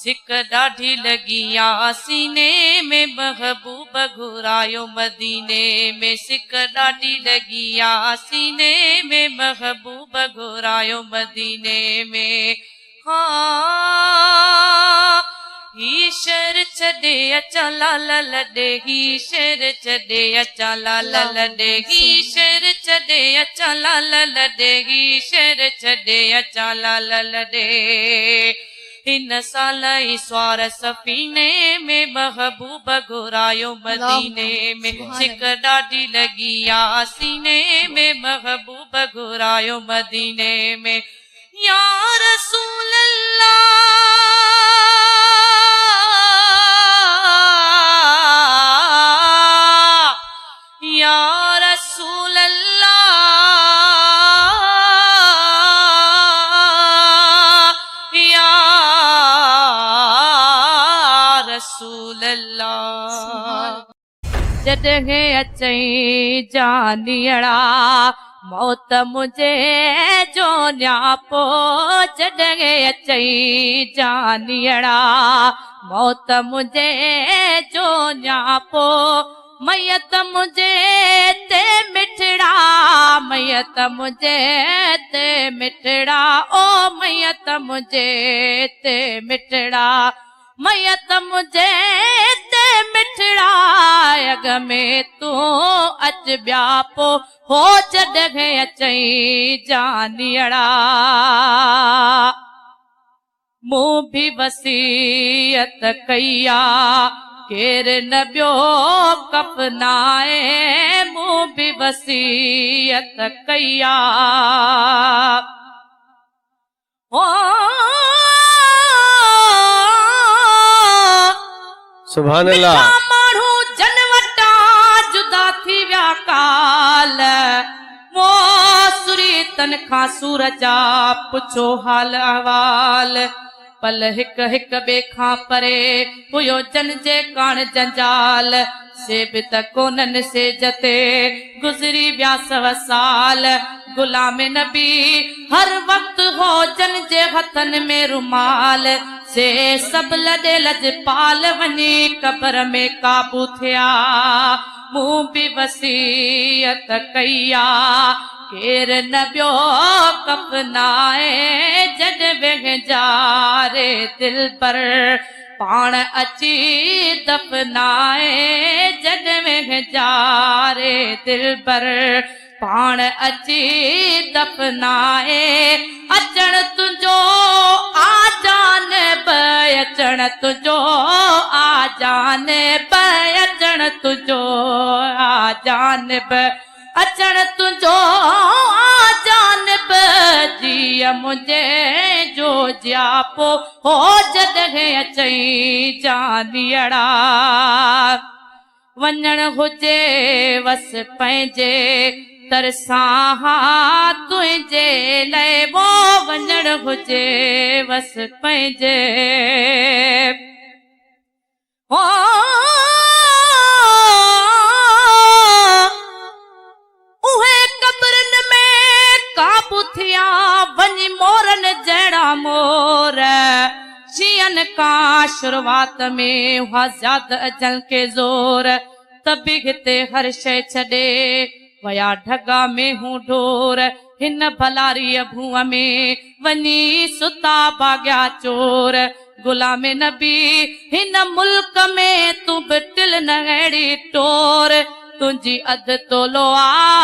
سڪ ڏاڍي لڳي آ سيني ۾، محبوب گهرايو مديني ۾، سڪ ڏاڍي لڳي آ سيني ۾، محبوب گهرايو مديني ۾. ها هي شهر ڇڏي اچان لال لڏي، هي شهر ڇڏي اچان لال لڏي، هي شهر ڇڏي اچان لال لڏي، هي شهر ڇڏي اچان لال لڏي. هن سال ئي سوار سفيني ۾، محبوب گهرايو مديني ۾، سڪ ڏاڍي لڳي آ سيني ۾، محبوب گهرايو مديني ۾. يا رسول الله، يا رسول الله، يا رسول الله. جڏهن اچئين جانيئڙا، موت منهنجي جو نياپو. جڏهن اچئين جانيئڙا، موت منهنجي جو نياپو. ميت منهنجي تي مٺڙا، ميت منهنجي تي مٺڙا، او ميت منهنجي تي مٺڙا، ميت منهنجي تي مٺڙا، اڳ ۾ تون اچ ٻيا پو. هو جڏهن اچئين جانيئڙا. مون به وصيت ڪئي آ، ڪير نه ٻيو ڪفنائي، مون به وصيت ڪئي آ. سبحان الله. مٺا ماڻهو جن وٽان جدا ٿي ويا ڪال، موسري تن کان سور جا پڇو حال احوال. پل هڪ هڪ ٻئي کان پري هيو جن جي ڪاڻ جنجال، سي به ته ڪونهن سيج تي، گذري ويا سو سال. غلام نبي هر وقت هو جن جي هٿن ۾ رومال، سي سڀ لڏي لڄپال وڃي قبر ۾ قابو ٿيا. مون به وصيت ڪئي آ، ڪير نه ٻيو ڪفنائي. جڏهن وهنجاري دلبر، پاڻ اچي دفنائي. جڏهن وهنجاري دلبر، پاڻ اچي دفنائي. اچڻ تنهنجو آ جانب، اچڻ تنهنجو آ جانب، اچڻ تنهنجو آ جانب، اچڻ تنهنجو آ جانب، جيءَ منهنجي جو جياپو. هو جڏهن اچئين جانيئڙا. وڃڻ هجي وس پنهنجي، ترسان ها تنهنجي لاءِ. وو وڃڻ هجي وس پنهنجي. اهي قبرن ۾ قابو ٿيا وڃي مورن جهڙا مور، شينهن کان شروعات ۾ هئا زياده اجل کي زور. ته به هتي هر شيءِ ڇڏي ويا ڍڳا مينهون ڍور، هن ڀلاريءَ ڀونءَ ۾ وڃي ستا ڀاڳيا چور. غلام نبي هن ملڪ ۾ تون به ٽل نه اهڙي ٽور، تنهنجي اڌ تولو آ.